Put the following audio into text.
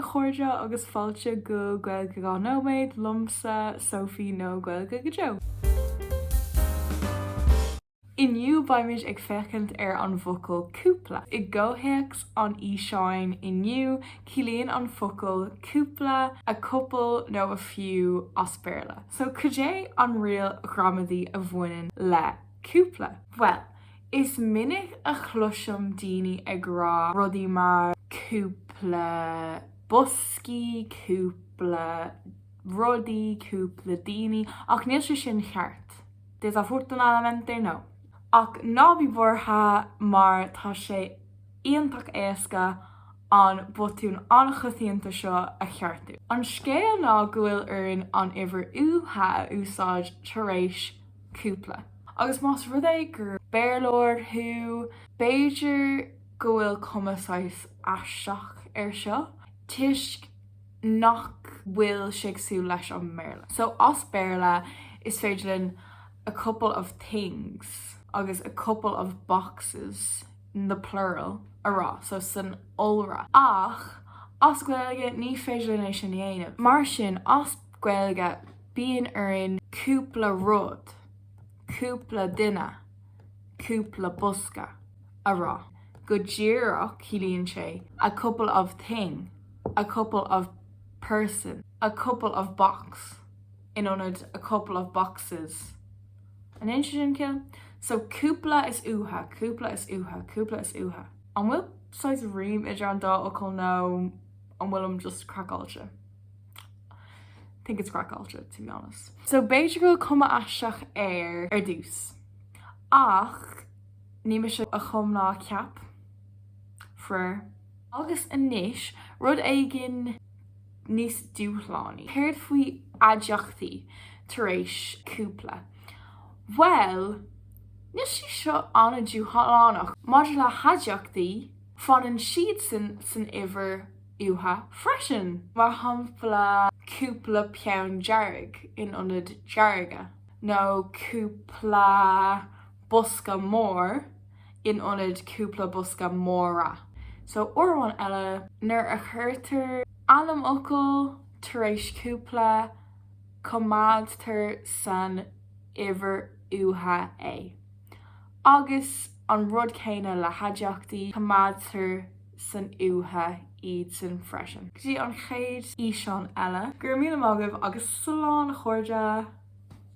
chairde agus fáilte go Gaeilge 2 Nóiméad liomsa, Sophie nó Gaeilge go deo! Inniu beimid ag féachaint ar an bhfocal cúpla. I gcomhthéacs an fhíseáin inniu, ciallaíonn an focal cúpla a couple nó a few as Béarla. So cad é an riail ghramadaí a bhaineann le cúpla? Bhuel, is minic a chloisim daoine ag rá rudaí mar cúpla boscaí, cúpla rudaí, cúpla daoine, ach níl sé sin ceart. Desafortunadamente no. Ach ná bí buartha mar tá sé iontach éasca an botún an-choitianta seo a cheartú. An scéal ná go bhfuil orainn an uimhir uatha a úsáid tar éis cúpla. Agus más rud é gur Béarlóir thú, b'fhéidir go bhfuil cuma saghas aisteach air seo, toisc nach bhfuil sé cosúil leis an mBéarla. So as Béarla is féidir linn a couple of things agus a couple of boxes in the plural a rá, so san iolra. Ach as Gaeilge ní féidir linn é sin a dhéanamh. Mar sin as Gaeilge bíonn orainn cúpla rud, cúpla duine, cúpla bosca a rá. Go díreach ciallaíonn sé a couple of thing. a couple of person, a couple of box in ionad a couple of boxes. An ndéanann sé sin ciall? So cúpla is uatha, cúpla is uatha, cúpla is uatha. An bhfuil saghas rím idir an dá fhocal nó an bhfuilim just craiceáilte? Think it's craiceáilte, to be honest. So b'fhéidir go bhfuil cuma aisteach air ar dtús. Ach ní mise a chum ná a cheap. Faraor. Agus anois, rud éigin níos dúshlánaí. Céard faoi aidiachtaí tar éis cúpla? Bhuel, níl sé seo an-dúshlánach. Maidir le haidiachtaí, fanann siadsan san uimhir uatha freisin. Mar shampla, cúpla peann dearg in ionad dearga, nó cúpla bosca mór in ionad cúpla bosca móra. So uair amháin eile, nuair a chuirtear ainmfhocal tar éis cúpla, coimeádtar san uimhir uatha é. Agus an rud céanna le haidiachtaí, coimeádtar san uatha iadsan freisin. Go dtí an chéad fhíseán eile, go raibh míle maith agaibh agus slán a chairde!